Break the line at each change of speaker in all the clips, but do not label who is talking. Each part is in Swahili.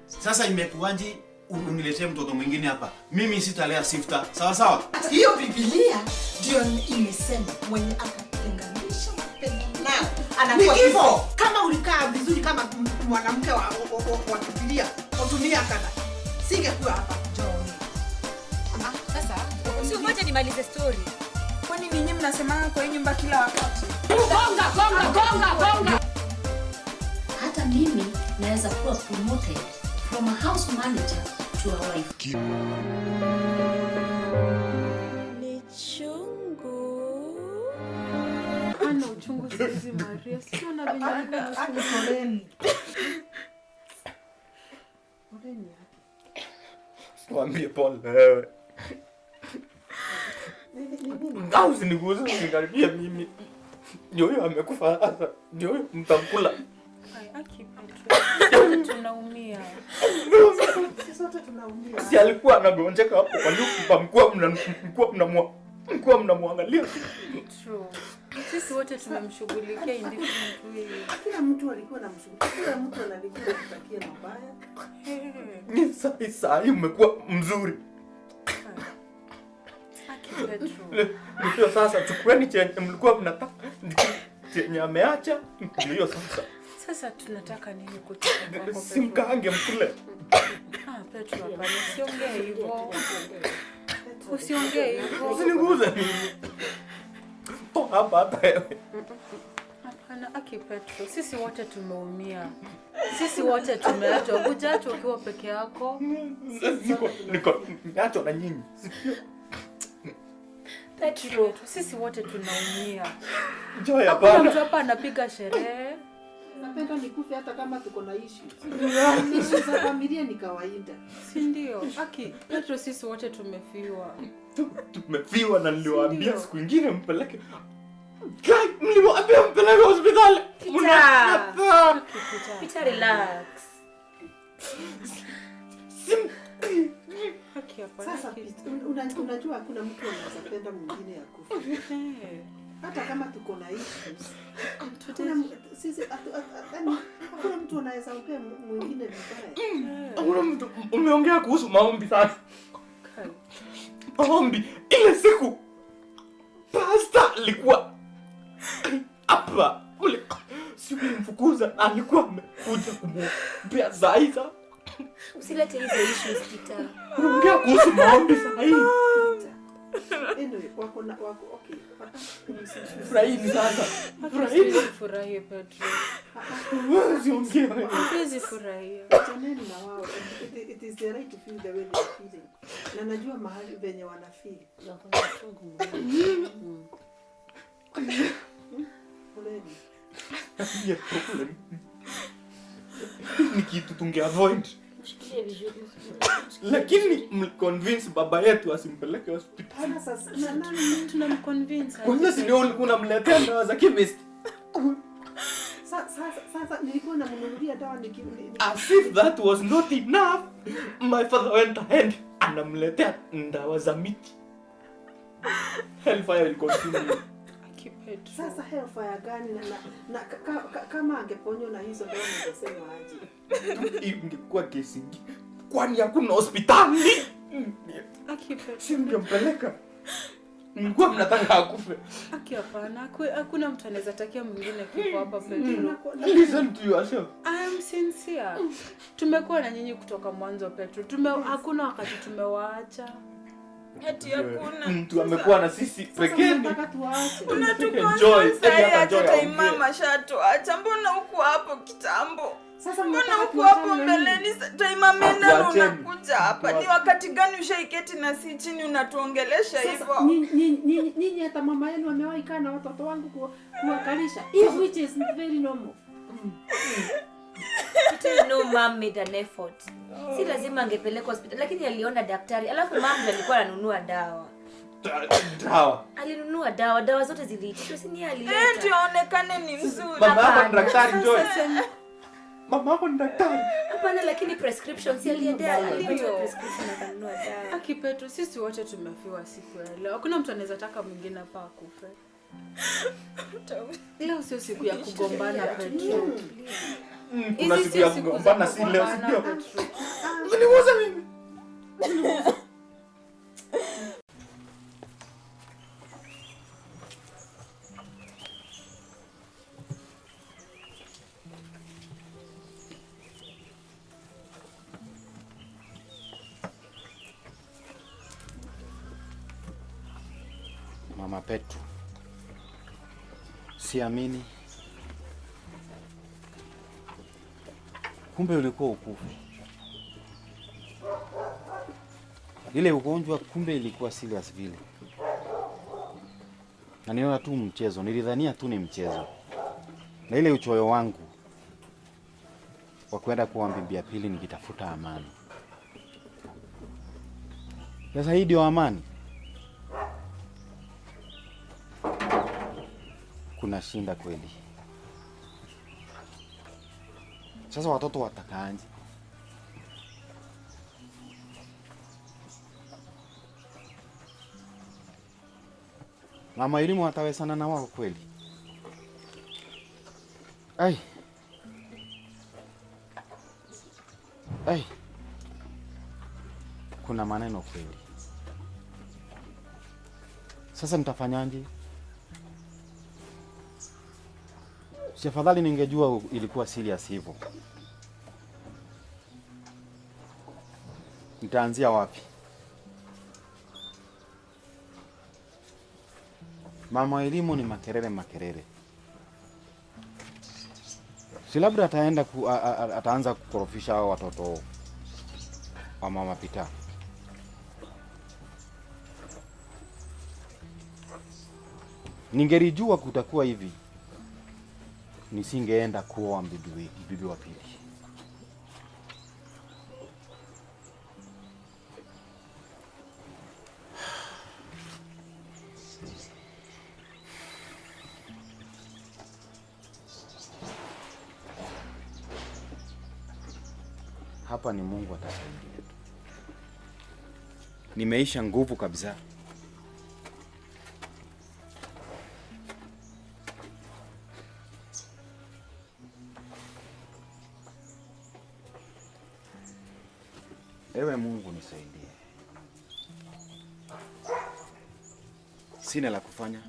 Sasa imekuwaje uniletee mtoto mwingine hapa? Mimi sitalea Sifta. Sawa sawa?
Hiyo Biblia ndio imesema mwenye akatenganisha wapendanao anakuwa
Ni kifo.
Kama ulikaa vizuri kama mwanamke wa Biblia, utumia kana. Singekuwa hapa John.
Sasa si ngoja nimalize story.
Kwani ninyi mnasemanga kwa hii nyumba kila wakati?
Gonga, gonga, gonga, gonga.
Hata mimi naweza kuwa promoted from a house manager to a wife.
Ni chungu.
Ana uchungu sisi Maria. Sio na venye alikuwa na uchungu.
Poleni. Poleni.
Mwambie pole wewe. Au usiniguze, usinikaribie mimi. Ndio huyo amekufa sasa. Ndio huyo mtamkula.
Ai, aki Petro. Tunaumia.
Sisi sote tunaumia.
Si alikuwa anagonjeka hapo kwa nyumba, mkuwa mnamwangalia.
True. Sisi wote tumemshughulikia in different ways.
Kila mtu alikuwa anamshughulikia, kila mtu alikuwa anamtakia mabaya.
Ni sahi sahi umekuwa mzuri.
Aki Petro.
Ndio sasa chukueni chenye mlikuwa mnataka, chenye ameacha ndio sasa.
Sasa tunataka nini kutoka kwako
Si
Petro?
mkaange mkule.
Ah, Petro hapana, usiongee hivyo. Usiongee hivyo.
Usiniguze mimi. Toka hapa hata wewe.
Hapana, aki Petro, sisi wote tumeumia. Sisi wote tumeachwa. Hujaachwa ukiwa peke yako.
Niko niachwa na nyinyi.
Petro,
Sisi wote tunaumia.
Joy,
Hakuna
hapana.
mtu hapa anapiga sherehe.
Napenda nikufe hata kama tuko na issues. Issues za familia ni kawaida.
Si ndio? Aki Petro, sisi wote tumefiwa.
Tumefiwa na niliwaambia
Ndio.
siku ingine mpeleke. Guy, mliwaambia mpeleke hospitali.
Peter.
Mnakataa.
Aki Peter.
Peter, relax.
Aki hapana.
Sasa
Aki.
Pete, unajua hakuna mtu anaweza penda mwingine akufe.
Eh.
Hata kama tuko na issues. Hakuna sisi yaani, hakuna mtu anaweza mpea mwingine vibaya.
Hakuna mtu umeongea kuhusu maombi sasa.
Kai.
Maombi ile siku pastor alikuwa hapa. Ule siku mfukuza alikuwa amekuja kumwombea Zaida.
Usilete hizo issues, Peter.
Unaongea kuhusu maombi saa hii.
Anyway, wako na wako okay.
Furahini sasa. Furahini.
Siwezi furahia Petro.
Usiongee wewe.
Siwezi furahia.
Achaneni na wao. It is their right to feel the way they are feeling. Na najua mahali venye wana feel. Poleni.
Hiyo problem. Ni kitu tunge avoid.
Mshikilie vizuri.
Lakini mliconvince baba yetu asimpeleke hospitali.
Sasa na nani
Tunamconvince.
Kwanza si ndio ulikuwa unamletea dawa za chemist?
Sasa nilikuwa namnunulia dawa
As if that was not enough, my father went ahead anamletea dawa za miti. Hellfire will continue.
Aki Petro.
Sasa hellfire gani na kama angeponywa na hizo dawa ningesema aje?
Ingekuwa kesi ingine. Kwani hakuna hospitali?
Aki Petro.
Si mngempeleka? Mlikuwa mnataka akufe.
Aki hapana. Hakuna mtu anaweza takia mwingine kifo hapa Petro.
Listen to yourself.
I am sincere. Tumekuwa na nyinyi kutoka mwanzo Petro. Hakuna wakati tumewaacha.
Ati hakuna.
Mtu amekuwa na sisi
Sasa
pekee ni
mnataka tuwaache.
Joy.
Sasa
Hata
hata
Joy
time
aongee.
mama shatuacha. Mbona huku hapo kitambo?
Sasa
Mbona
mnataka
huku hapo
tuachane na nini?
mbeleni? Time ameenda na
Hatuacheni.
unakuja hapa. Ni wakati gani ushaiketi na si chini unatuongelesha
Sasa,
hivyo?
nyinyi hata mama yenu amewahi kaa na watoto wangu kuwakalisha. If which is very normal.
Peter, no mom made an effort. Si lazima angepelekwa hospitali, lakini aliona daktari. Alafu mom ndiye alikuwa ananunua dawa.
Dawa.
Alinunua dawa, dawa zote ziliitishwa, si ni yeye alileta.
Ndio aonekane ni mzuri.
Mama yako ni daktari Joy. Mama yako ni daktari.
Hapana, lakini prescription si aliendea, alipatiwa
Ndio.
prescription akanunua dawa.
Aki Petro, sisi wote tumefiwa siku ya leo. Hakuna mtu anaweza taka mwingine hapa akufe. Leo sio siku ya kugombana Petro.
Kuna
Hizi
siku
sio
ya
siku za
kugombana, si leo, si
kugombana,
ndio?
Petro.
Usiniguze mimi.
Mama Petro, siamini. Kumbe ulikuwa ukufe. Ile ugonjwa kumbe ilikuwa serious vile. Na niliona tu mchezo, nilidhania tu ni mchezo. Na ile uchoyo wangu wa kwenda kuwa bibi ya pili nikitafuta amani. Sasa hii ndio amani. Kuna shinda kweli. Sasa watoto watakaanje? Mama elimu atawezana na wao kweli? Ai. Ai. Kuna maneno kweli. Sasa nitafanyaje? Si afadhali ningejua ilikuwa serious hivyo. Nitaanzia wapi? Mama elimu ni makerere makerere. Si labda ataenda ataanza kukorofisha hao watoto wa Mama Pita. Ningelijua kutakuwa hivi, nisingeenda kuoa bibi wa pili. Hapa ni Mungu atasaidia tu. Nimeisha nguvu kabisa. Ewe Mungu nisaidie. Sina la kufanya.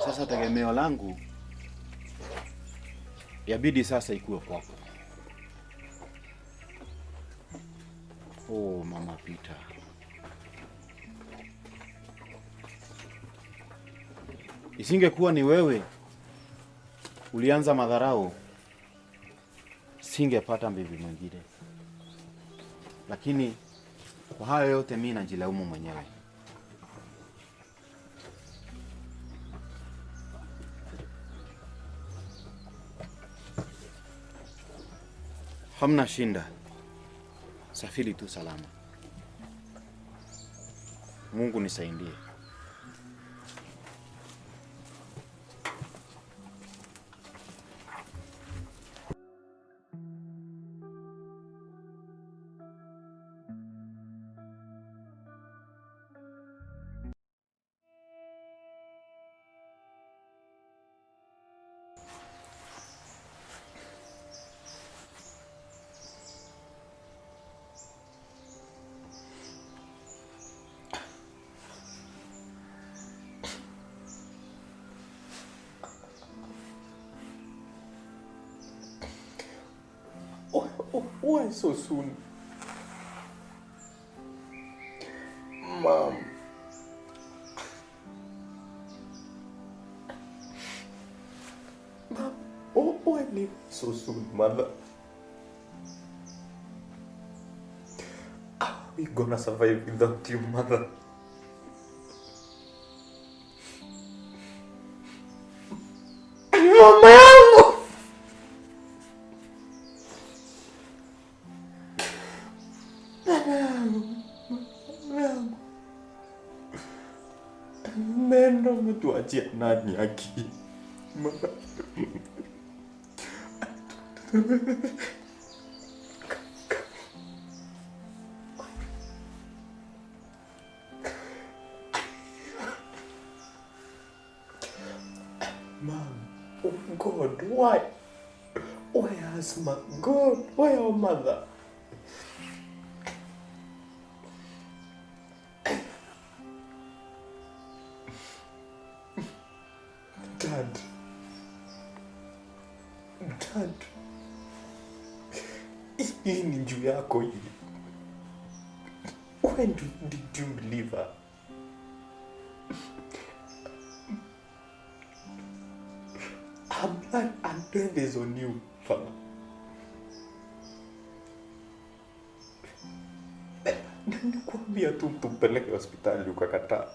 Sasa tegemeo langu yabidi sasa ikuwe kwako. Oh, Mama Peter. Isingekuwa ni wewe ulianza madharau, singepata bibi mwingine. Lakini kwa hayo yote mimi najilaumu mwenyewe. Hamna shinda. Safiri tu salama. Mungu nisaidie.
Why so soon? Mom. Mom, why leave so soon, mother? How are we gonna survive without you, mother? Mama yangu! Neno umetuachia nani aki? Mama. Mom, oh God, why? Why us, my God? Why our mother? Dad. Dad. Hii ni juu yako hii. When did you believe her? Her blood and death is on you, Father. Nilikwambia tu tumpeleke hospitali ukakataa.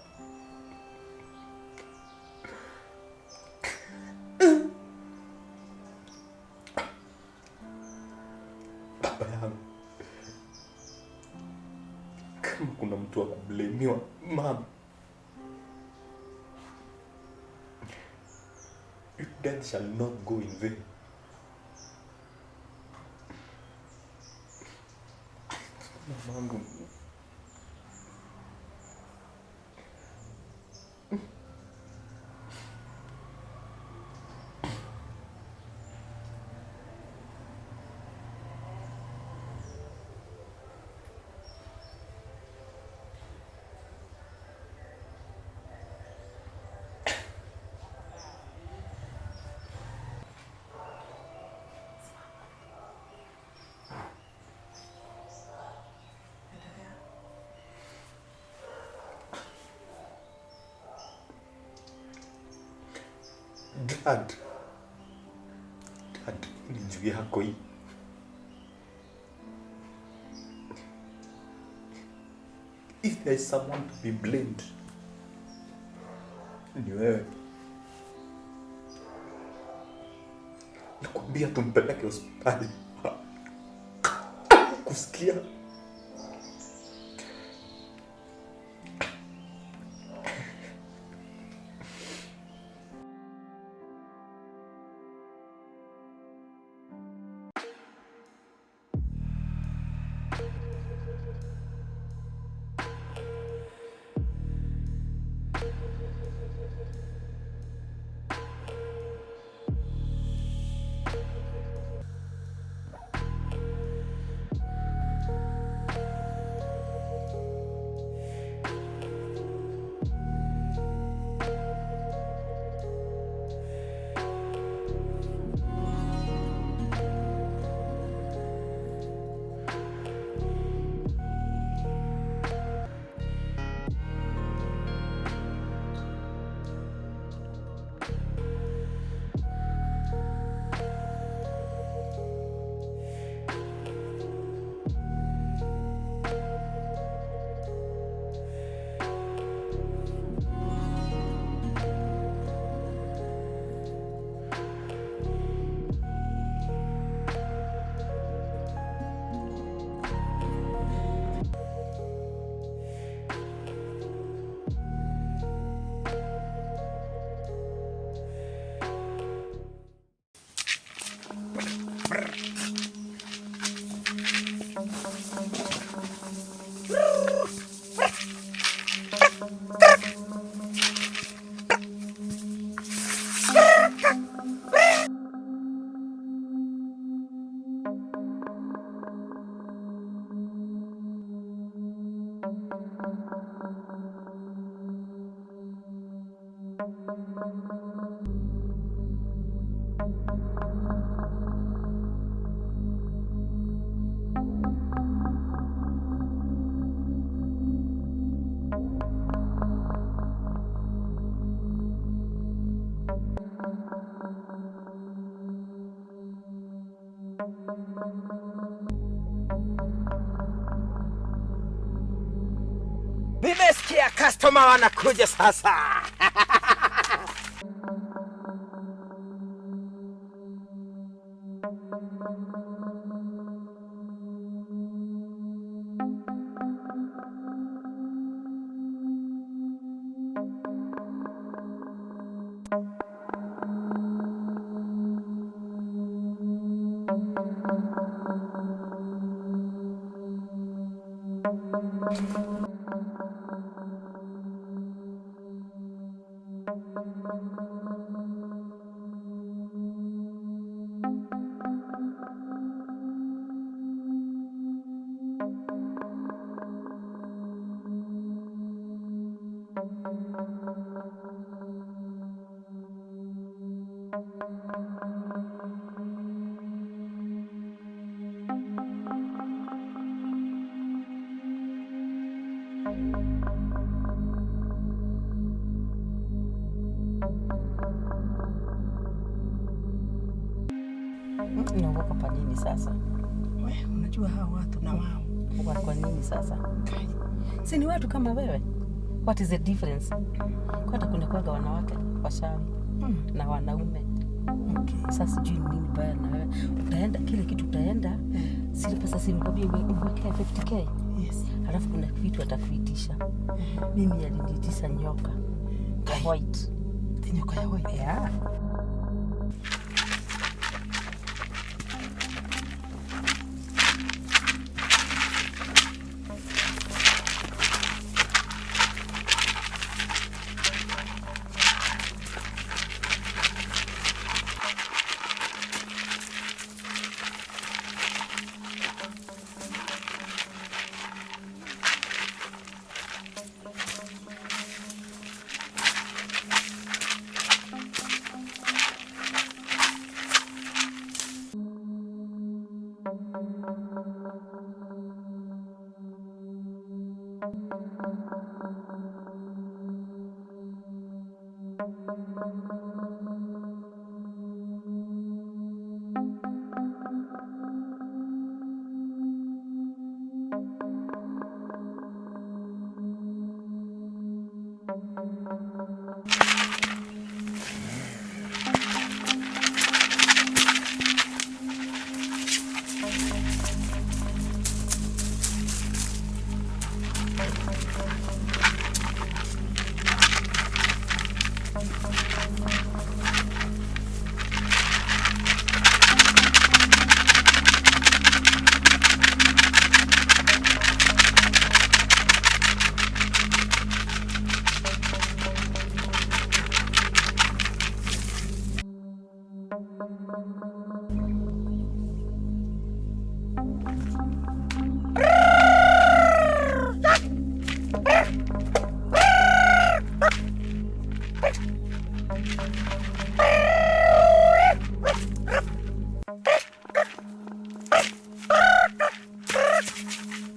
Baba yangu, kama kuna mtu wa kublemiwa, mom, your death shall not go in vain. Mamangu, Dad, Dad, ni juu yako hii. If there is someone to be blamed, ni wewe. Nakwambia tumpeleke hospitali. Kusikia.
Nimesikia customer wanakuja sasa.
Unaogopa kwa nini sasa?
We, unajua hao watu na wao.
Kwa nini sasa? Si ni watu kama wewe? What is the difference? Kwa hata kuna kuwaga wanawake washawi na wanaume.
Okay.
Sasa sijui ni nini baya na wewe. Utaenda kile kitu utaenda. Sile pesa si nikwambie uwekee 50K.
Yes.
Halafu kuna vitu atakuitisha. Mimi aliniitisha nyoka ya white.
Nyoka ya white.
Yeah.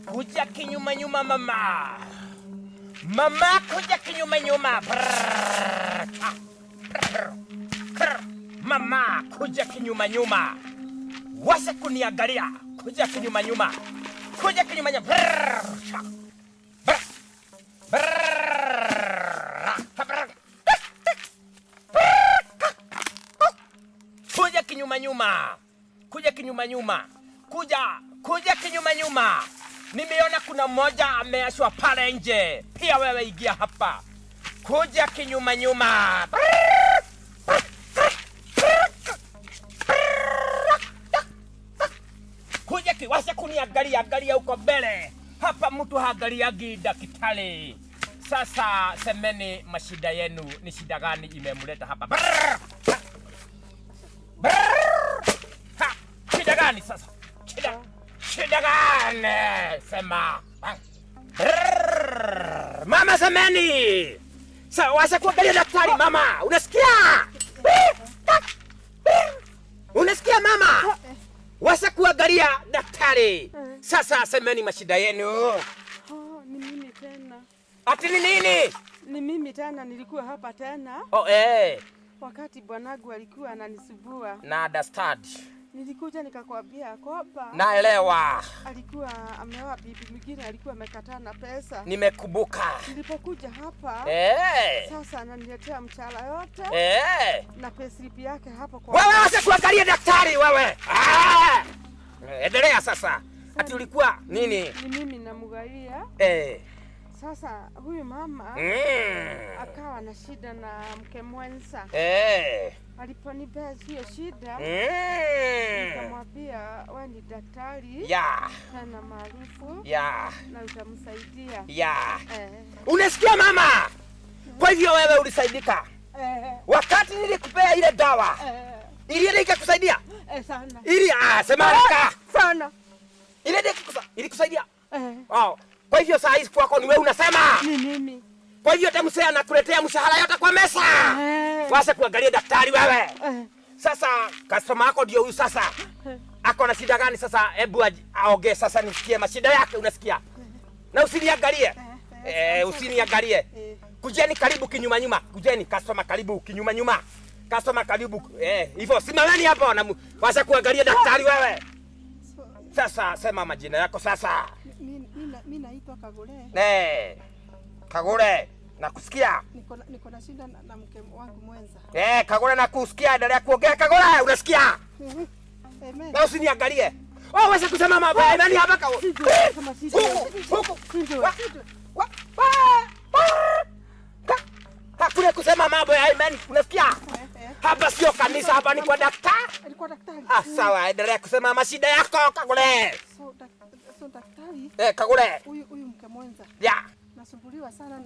Kuja kinyuma nyuma mama. Mama kuja kinyuma nyuma. Brrr, ah, brrr, brrr. Mama kuja kinyuma nyuma. Wacha kuniangalia. Kuja kinyuma nyuma. Kuja kinyuma nyuma. Brrr, sha. Brrr. Brrr, ah, brrr. Kuja kinyuma nyuma. Kuja kinyuma nyuma. Kuja kinyuma nyuma. Nimeona kuna mmoja ameachwa pale nje. Pia wewe ingia hapa. Kuja kinyuma nyuma. Kuja kiwasha kuniangalia angalia huko mbele. Hapa mtu haangaliagi daktari. Sasa semeni mashida yenu ni shida gani imemleta hapa? Brrr. Brrr. Ha, shida gani sasa? Shida gani? Sema. Brrr. Mama semeni. Sasa wacha kuangalia daktari mama. Unasikia? Unasikia mama? Wacha kuangalia daktari. Sasa semeni mashida yenu.
Oh, ni mimi tena.
Ati ni nini?
Ni mimi tena, nilikuwa hapa tena.
Oh, eh.
Wakati bwanangu alikuwa ananisumbua.
Na understand.
Nilikuja nikakwambia kwamba
Naelewa.
alikuwa ameoa bibi mwingine, alikuwa amekataa na pesa.
Nimekumbuka.
Nilipokuja hapa sasa ananiletea mshahara yote na payslip yake hapo kwa.
Wewe wacha kuangalia daktari wewe. Ah! Endelea sasa. Ati ulikuwa nini?
Ni mimi namgaia. Sasa huyu mama akawa na shida na mke mwenza. Aliponipea hiyo shida, nikamwambia wewe ni daktari tena maarufu na utamsaidia.
Unasikia mama? Kwa hivyo wewe ulisaidika. Wakati nilikupea ile dawa, ile ikakusaidia?
Sana.
Ili sema haraka.
Sana.
Ile ilikusaidia? Wow. Kwa hivyo saa hizi kwako ni wewe unasema.
Ni mimi.
Kwa hivyo hata mzee anakuletea mshahara yote kwa mesa. Wacha kuangalia daktari wewe. Sasa customer wako ndio huyu sasa. Ako na shida gani sasa? Hebu aongee sasa nisikie mashida yake, unasikia? Na usiniangalie. Usiniangalie. Kujeni karibu kinyuma nyuma. Kujeni customer karibu kinyuma nyuma. Customer karibu hivyo simameni hapo na wacha kuangalia daktari wewe. Sasa sema majina yako sasa.
Mimi naitwa Kagure.
Kagure, nakusikia.
Niko na shida na mke wangu mwenza.
Kagure nakusikia, endelea kuongea Kagure, unasikia?
Amen.
Na usiniangalie. Oh, wewe kusema mabaya. Nani hapa ka? Huku. Hakuna kusema mambo ya amen, unasikia? Hapa sio kanisa, hapa ni kwa daktari.
Alikuwa daktari.
Ah, sawa, endelea kusema mashida yako Kagure.
So daktari.
Kagure.
Huyu mke mwenza.
Yeah.
Nasumbuliwa sana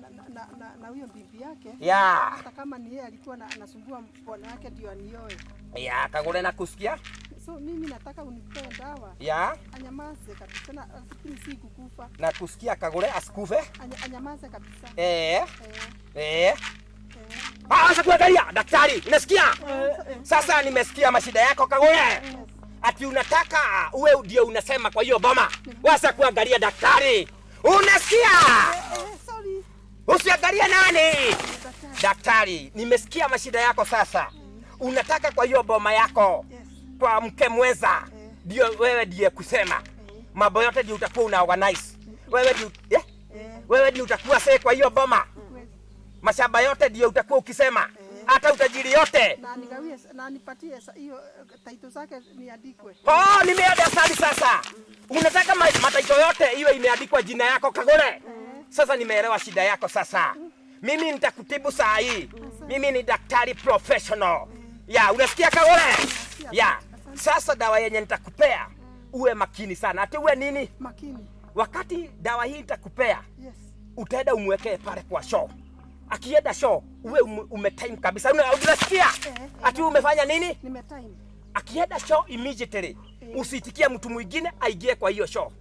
na huyo bibi yake.
Yeah.
Hata kama ni yeye alikuwa anasumbua bwana yake ndio anioe.
Yeah, Kagure nakusikia.
So mimi nataka unipe dawa.
Yeah.
Anyamaze kabisa na lakini si kukufa.
Nakusikia Kagure, asikufe.
Anyamaze kabisa.
Acha kuangalia daktari, unasikia? Sasa nimesikia mashida yako Kagure. Ati unataka uwe ndio unasema kwa hiyo boma. Wacha kuangalia daktari. Unasikia?
Sorry.
Usiangalie nani? Daktari, nimesikia mashida yako sasa. Unataka kwa hiyo boma yako. Kwa mke mwenza. Ndio wewe ndiye kusema. Mambo yote ndio utakuwa una organize. Wewe ndio Wewe ndio utakuwa sasa kwa hiyo boma. Mashamba yote ndio utakuwa ukisema. Hata utajiri yote.
Na nigawie na nipatie hiyo title zake niandikwe.
Oh, nimeandika sasa. Unataka mataito yote iwe imeandikwa jina yako Kagure. Sasa nimeelewa shida yako sasa. Mimi nitakutibu saa hii. Mimi ni daktari professional. Ya, unasikia Kagure? Ya. Sasa dawa yenye nitakupea uwe makini sana. Ati uwe nini?
Makini.
Wakati dawa hii nitakupea,
yes,
utaenda umwekee pale kwa show. Akienda show uwe umetime kabisa. Unasikia? Ati umefanya nini?
Nimetime.
Akienda show immediately. Usitikie mtu mwingine aingie kwa hiyo show.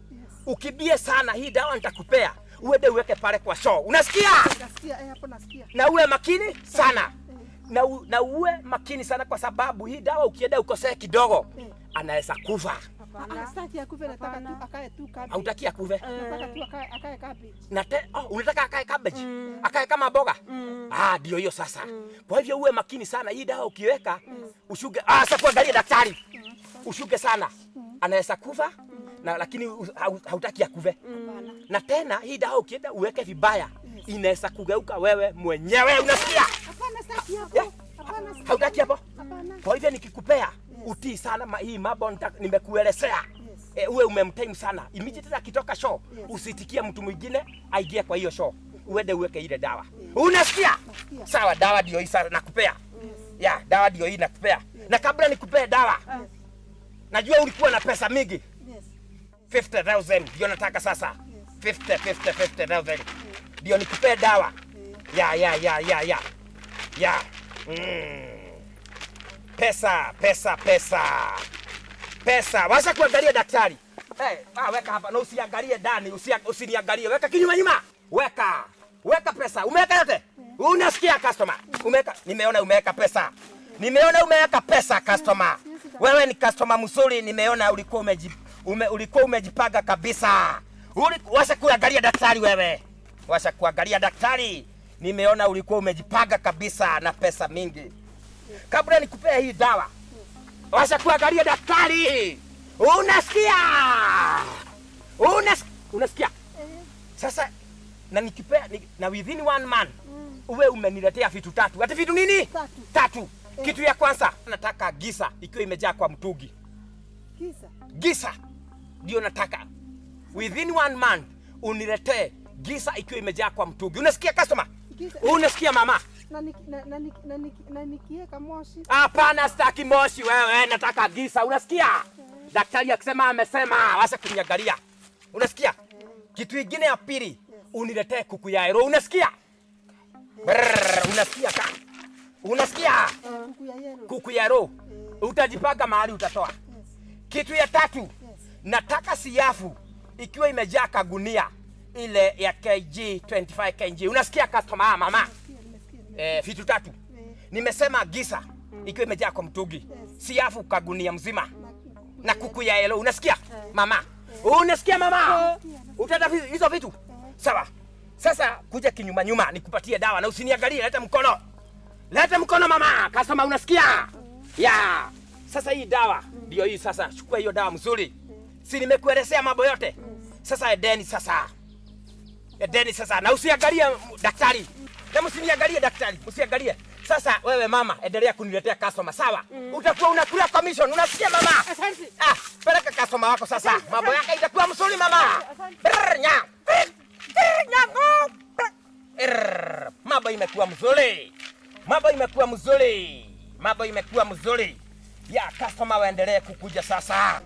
Ukibie sana hii dawa nitakupea, uende uweke pale kwa show. Unasikia?
Nasikia, hapo nasikia.
Na uwe makini sana. Na uwe makini sana kwa sababu hii dawa ukienda ukosee kidogo, anaweza kufa.
Sitaki akufe, nataka tu akae tu cabbage.
Hautaki akufe?
Nataka tu akae cabbage.
Unataka akae cabbage? Akae kama mboga? Ah, ndio hiyo sasa. Kwa hivyo uwe makini sana, hii dawa ukiweka ushuge. Sasa kuangalia daktari. Ushuge sana. Anaweza kufa na lakini hautaki akufe. Na tena hii dawa ukienda uweke vibaya, inaweza kugeuka wewe mwenyewe, unasikia?
Hapana, sitaki hapo. Hapana.
Hautaki hapo? Kwa hivyo nikikupea utii sana hii mambo nimekuelezea. Uwe umemtime sana. Immediately akitoka show, usitikie mtu mwingine aingie kwa hiyo show. Uende uweke ile dawa. Unasikia? Sawa, dawa ndio hii sasa nakupea. Ya, dawa ndio hii nakupea. Na kabla nikupee dawa, najua ulikuwa na pesa mingi. 50,000 ndio nataka sasa. 50,000. Ndio nikupee dawa. Ya. Ya. Pesa. Pesa. Wacha kuangalia daktari. Weka hapa na usiangalie ndani, usiniangalie. Weka kinyuma nyuma. Weka. Weka pesa. Umeweka yote? Unasikia customer? Umeweka. Nimeona umeweka pesa. Nimeona umeweka pesa customer. Wewe ni customer mzuri, nimeona ulikuwa ulikuwa umejipanga kabisa. Wacha kuangalia daktari wewe. Wacha kuangalia daktari. Nimeona ulikuwa umejipanga kabisa na pesa mingi. Kabla nikupee hii dawa, wacha kuangalia daktari. Unasikia? Unasikia? Sasa na nikipea na within 1 month uwe umeniletea vitu tatu. Ati vitu nini? Tatu. Kitu ya kwanza nataka gisa ikiwa imejaa kwa mtungi.
Gisa?
Gisa ndio nataka. Within 1 month uniletee gisa ikiwa imejaa kwa mtungi. Unasikia customer?
Gisa.
Unasikia mama?
Na nikiweka moshi.
Hapana, sitaki moshi wewe, nataka gisa. Unasikia? Daktari akisema amesema, wacha kuniangalia. Unasikia? Kitu kingine ya pili, uniletee kuku ya ero. Unasikia? Brrr, unasikia ka? Unasikia?
Kuku ya yero.
Kuku ya ero. Utajipanga mahali utatoa. Kitu ya tatu, nataka siafu ikiwa imejaa kagunia ile ya kg 25 kg. Unasikia customer mama? Vitu tatu. Nimesema gisa Ikiwa imejaa kwa mtungi. Siafu kagunia mzima. Na kuku ya yellow, unasikia? Mama. Unasikia mama? Utata hizo vitu? Sawa. Sasa kuja kinyuma nyuma nikupatie dawa na usiniangalie, leta mkono. Leta mkono mama, customer unasikia? Ya. Sasa hii dawa ndio hii sasa, chukua hiyo dawa mzuri. Si nimekuelezea mambo yote? Sasa edeni sasa. Edeni sasa na usiangalie daktari. Na msiniangalie daktari, msiangalie. Sasa wewe mama, endelea kuniletea customer, sawa? Utakuwa unakula commission, unasikia mama?
Asante.
Ah, peleka customer wako sasa. Mambo yake itakuwa mzuri mama. Brr, nya. Brr, brr, nya, go. Brr. Mambo imekuwa mzuri. Mambo imekuwa mzuri. Mambo imekuwa mzuri. Ya, customer waendelee kukuja sasa.